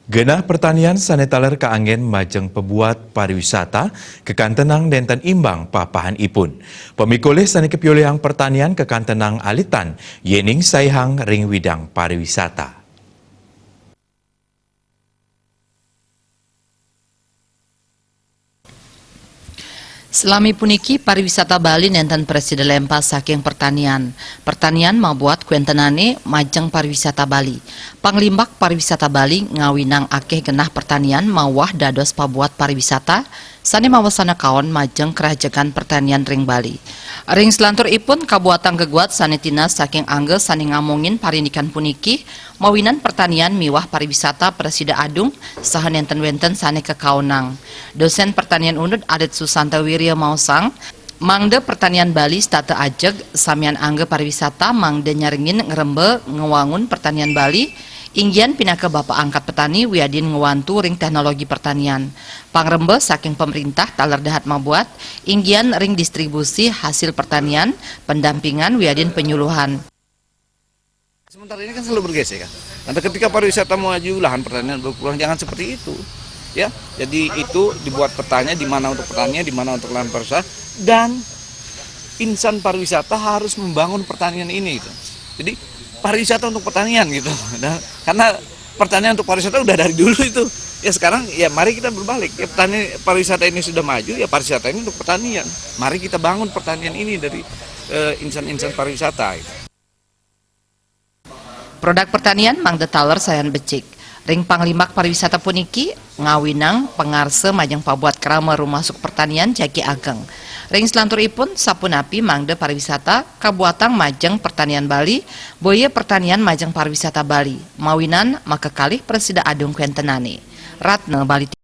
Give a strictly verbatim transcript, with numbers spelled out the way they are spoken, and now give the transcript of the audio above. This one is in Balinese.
Genah pertanian sané taler kaanggén majeng pabuat pariwisata, kakantenang nénten imbang papahanipun. Pamikolih sané kapiolihang pertanian kakantenang alitan yéning saihang ring widang pariwisata. Salami puniki pariwisata Bali nénten prasida lémpas saking pertanian. Pertanian mabuat kuéntenané majeng pariwisata Bali. Panglimbak pariwisata Bali ngawinang akéh genah pertanian mawah dados pabuat pariwisata sané mawasana kaon majeng karajegan pertanian ring Bali. Ring salanturipun kabuatang geguat sané tinas saking angga sané ngamongin parindikan puniki, mawinan pertanian miwah pariwisata prasida adung saha nénten wénten sané kakaonang. Dosén Pertanian Unut Alit Susanta Wirya maosang, mangda pertanian Bali setata ajeg, samian angga pariwisata mangda nyarengin ngremba ngwangun pertanian Bali, inggian pinaka bapa angkat petani wiadin ngwantu ring teknologi pertanian. Pangremba saking pemerintah taler dahat mabuat, inggian ring distribusi hasil pertanian, pendampingan wiadin penyuluhan. Sementara ini kan selalu bergeser kan. Nanti ketika pariwisata maju, lahan pertanian berkurang, jangan seperti itu. Ya, jadi itu dibuat petanya di mana untuk pertanian, di mana untuk lahan pariwisata, dan insan pariwisata harus membangun pertanian ini gitu. Jadi pariwisata untuk pertanian gitu. Dan karena pertanian untuk pariwisata udah dari dulu itu. Ya sekarang ya mari kita berbalik. Ya petani pariwisata ini sudah maju, ya pariwisata ini untuk pertanian. Mari kita bangun pertanian ini dari eh, insan-insan pariwisata. Gitu. Produk pertanian mangda taler sayan becik. Ring panglimbak pariwisata puniki, ngawinang pangarsa majeng pabuat krama rumasuk pertanian jagi ageng. Ring salanturipun, sapunapi mangda pariwisata kabuatang majeng pertanian Bali, boya pertanian majeng pariwisata Bali, mawinan makakalih prasida adung kuéntenané. Ratna Bali.